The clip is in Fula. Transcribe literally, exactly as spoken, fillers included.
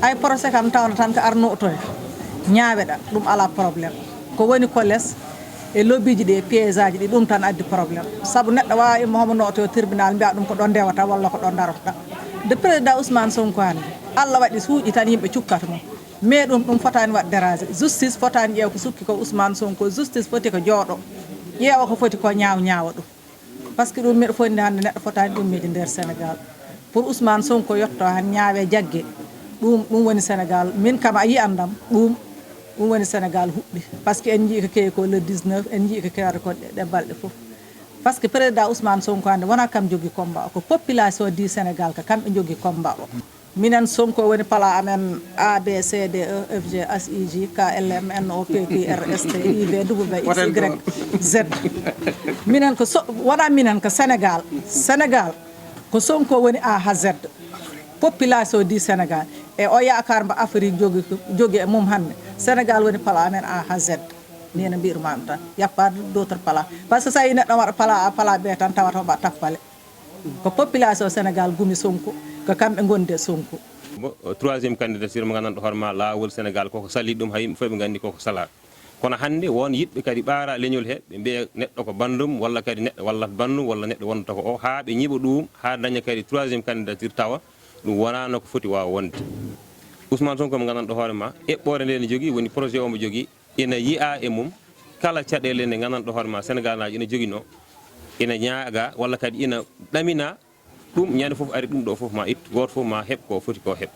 Ay procès kam tawna tan ko ar notoya, ñaaweɗa, ɗum alaa problème. Ko woni ko les e lobbyji ɗi e piégeuji ɗi, ɗum tan addi problème. Sabu neɗɗo waawaa imma homo notoyo tribunal, mbiya ɗum ko ɗon ndewata walla ko ɗon darotata. De président Ousmane Sonko hannde, Allah waɗi suuƴi tan yimɓe cukkata mo. Mais ɗum, ɗum fotaani waɗ déranger. Justice fotaani ƴeew ko sukki ko Ousmane Sonko. Justice foti ko jooɗo, ƴeewa ko foti ko, ñaaw ñaawa ɗum. Parce que ɗum miɗo fondi hannde neɗɗo fotaani ɗum miiji nder Sénégal. Pour Ousmane Sonko yotto han ñaawe jagge, ɗum, ɗum woni Sénégal. Min kam a yiyan ɗam, ɗum, ɗum woni Sénégal huɓɓi. Parce que en njii ko kewi ko le dix-neuf, en njii ko kewata ko ɗe, ɗe balɗe fof. Parce que président Ousmane Sonko hannde wona kam jogi combat o, ko population du Sénégal ko kamɓe jogi combat o. Minen Sonko woni pala amen A B C D E F G H I J K L M N O P Q R S T U V W X Y Z. Minen ko so, wona minen ko Sénégal. Sénégal ko Sonko woni A ha Z. Population du Sénégal. E o yaakaar mba Afrique jogi, jogi e mum hannde. Sénégal woni pala amen A ha Z. Ni no mbirmaami tan. Y a pas d'autre pala. Parce que so a yi neɗɗo waɗa pala A, pala B tan tawata hoɓa tappale. Ko population Sénégal gumi Sonko, ko kamɓe ngondi e Sonko. Mo troisième candidature mo nganndanɗo hoore ma laawol Sénégal koko sali ɗum, hay yimɓe fof ɓe nganndi koko sala. Kono hannde won yiɗɓe kadi ɓaara leñol he, ɓe mbiya neɗɗo ko banndum, walla kadi neɗɗo wallat banndum, walla neɗɗo wondata ko o, haa ɓe ñiɓa ɗum, haa daña kadi troisième candidature tawa ɗum wonaano ko foti waawa wonde. Ousmane Sonko mo nganndanɗo hoore ma, eɓɓoore nde ne jogii, woni projet o mo jogii, ina yiya e mum kala caɗeele nde nganndanɗo hoore ma Sénégalnaajo ina joginoo, ina ñaaga walla kadi ina ɗamina ɗum, ñande fof ari ɗum ɗo fof ma ittu, gooto fof ma heɓ ko foti ko heɓ.